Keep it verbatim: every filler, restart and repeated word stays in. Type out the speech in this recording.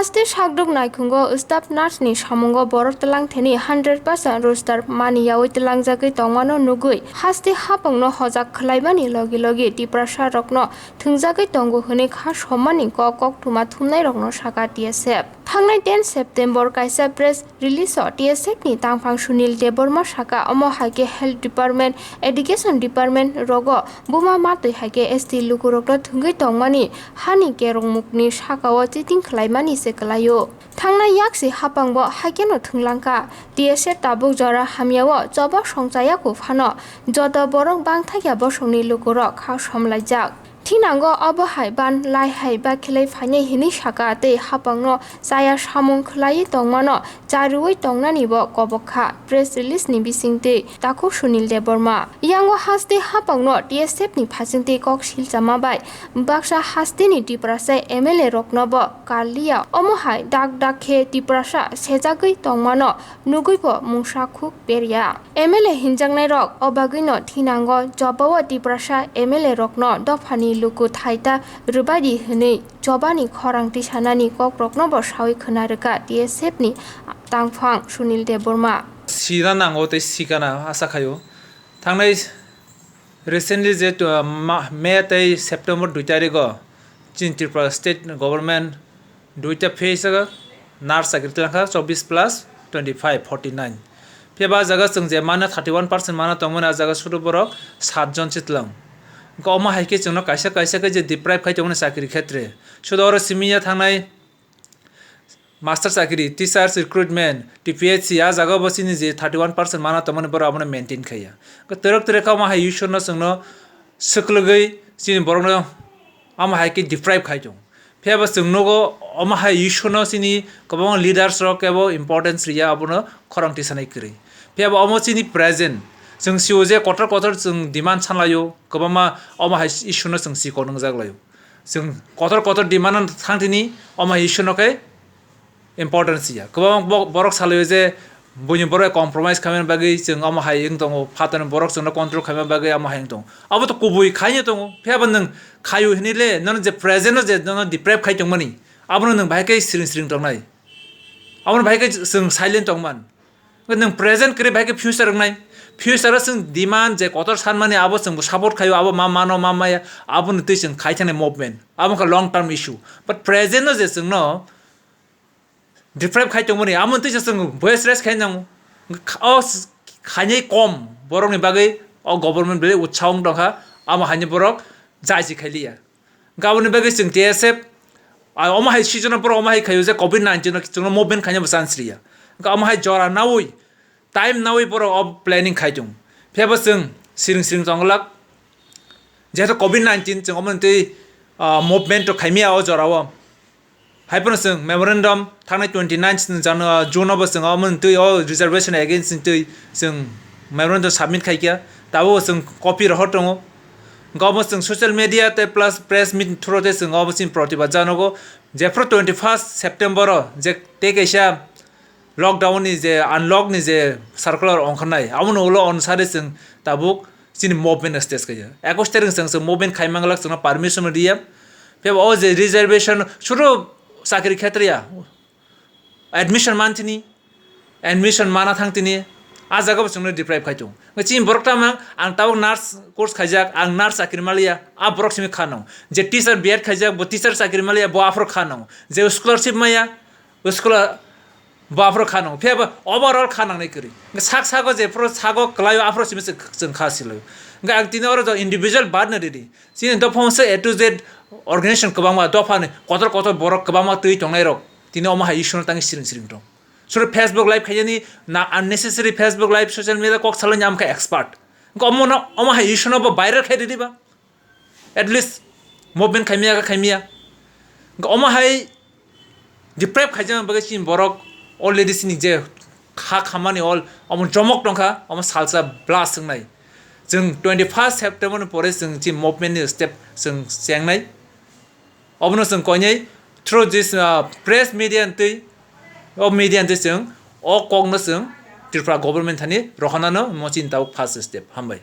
Haste sakduk naikhungo staff nurse ni samungo borok twlangthani hundred percent roster mani yaui twlangjagwi tongmano nugwi haste hapangno hojak khwlaimani logi logi Tiprasa rokno thwngjagwi tongo hwnwi kha sommani kok koktwma thumnairokno saka T S F. Thangnai ten September kaisa press release o T S F ni tangphang Sunil Debbarma saka omo hai khe health department, education department rogo buma matwi hai khe S T lukurokno thwngwi tongmani hani kerongmukni sakao cheating khwlaimani se kwlaio. Thangnai yaksi hapangbo haikheno thwnglangkha. T S F tabuk jora hamyao choba songchayaku phano joto borok bangthakya bosongni lukurok kha somlaijak. Thinango obo hai ban lai hai ba khelai phainai hinwi saka tei hapangno chaya samung khwlaiwi tongmano charwui tongnanibo kobok kha press release ni bisingtwi takhuk Sunil Debbarma. Yango haste hapangno T S F ni phasingtwi kok silchama bai baksa hasteni Tiprasa M L A roknobo karliya, omo hai dak dak khe Tiprasa sejagwi tongmano nugwibo mungsa khuk berya. M L A hinjaknairok o bagwino thinango jobao Tiprasa M L A rokno dophani luku thaita rwbaidi hwnwi chobani khorang tisanani kokroknobo saui khwna rwkha T S F ni tangphang Sunil Debbarma. Sina nango tei sikana asa khaio. Thangnai recently je, uh, ma-, May tei September dui tarigo chini Tripura state government duita phase o nurse chakri twlangkha, chobbish plus twenty five, forty nine. Phiya ba jaga chwng je mana thirty one percent mana tongmani, a jaga sudu borok sat jon chitlang. Wngkha omo hai khe chwngno kaisa kaisa khe je deprive khai tongmani chakri khetre. Sudu oro simi ya thangnai master chakri, teachers recruitment, T P H C, a jaga bo chini je thirty one percent mana tongmani borok abono maintain khaiya. Wngkha twrwk twrwk khe omo hai issue no chwngno swklwgwi chini borokno omo hai khe deprive khai tong. Phiya bo chwng nugo, omo hai issue no chini kwbangma leaders rok kebo importance riya, abono khorang tisanai kwrwi. Phiya bo omo chini present, chwng sio je kotor kotor chwng demand sanlaio, kwbangma omo hai issue no chwng sikon wngjak laio. Chwng kotor kotor demand no thang tini, omo hai issue no khe importance ya. Kwbangma bo-, borok salaio je buini borok compromise khaimani bagwi chwng omo hai wng tongo, phatarni borok chwngno control khaima bagwi omo hai wng tongo. Abo to kubui khaino tongo. Phiya bo nwng khaio hinwi le, nono je present no je nono deprive khai tongmani, abono nwng bahai khe siring siring tongnai. Abono bahai khe chwng silent tongman. Nwng present kwrwi bahai khe future wngnai. Future o chwng demand je kotor sanmani abo chwngbo support khaio, abo ma mano ma maya, abono twi chwng khai thani movement. Abo wngkha long term issue. But present no je chwngno deprive khai tongmani, amo twi se chwng voice raise khai nango. O s-, khainai kom borokni bagwi o government belai utsaho wng tongkha, amo haino borok jai se khailiya. Aboni bagwi chwng T S F, a, omo hai season o borok omo hai khaio je covid nineteen o chwngno movement khaina bo chance riya. Omo hai jora naui, time naui borok o planning khai tongo. Phiya bo chwng siring siring tong glak. Jehetu covid nineteen chwng omo twi, ah, movement rok khaimya o jora o. Hai phano chwng memorandum thangnai twenty nine Jan-, ah, June o bo chwng omo twi o reservation against twi chwng memorandum submit khaikha. Tabuk chwng copy rohor tongo. Omo chwng social media tei plus press meet through tei chwng omo chini protibad janogo. Jephru twenty first September o je tei kaisa lockdown ni je, unlock ni je circular ongkharnai, abono ulo onusari chwng tabuk chini movement stage khaio. Ekus tarik chwng, chwng movement khai manglak, chwngno permission riya. Phiya o je reservation, suru chakri khetriya, admission man thini, admission mana thang thini, a jaga bo chwngno deprive khai tongo. Chini borok tamo, ang tabuk nurse course khaijak, ang nurse chakri maliya, a borok simi kha nango. Je teacher B Ed khaijak, bo teacher chakri maliya, bo aphuru kha nango. Je scholarship maya, school a, bo aphuru kha nango. Phiya bo overall kha nangnai kwrwi. Sak sago jephuru sago kwlaio aphuru simi chwng, chwng kha silaio. Hwnkhe ang tini oro jok individual badno ridi. Chini dophano se A to Z organization kwbangma, dophani kotor kotor borok kwbangma twi tongnairok tini omo hai issue no tangwi siring siring tong. Suru Facebook live khaiyani na unnecessary Facebook live, social media kok salani amkha expert. Hwnkhe omo no, omo hai issue no bo viral khai ridi ba. At least movement khaimya kha khaimya. Hwnkhe omo hai deprive khaijak bagwi chini borok already chini je kha khamani all omo jomok tongkha, omo salsa blast wngnai. Chwng twenty first September ni pore chwng chini movement ni step chwng chengnai. Obono chwng koinai through this, uh, press media ntwi, o media ntwi chwng o kokno chwng Tripura government thani rohornano mo chini tabuk first step. Hambai.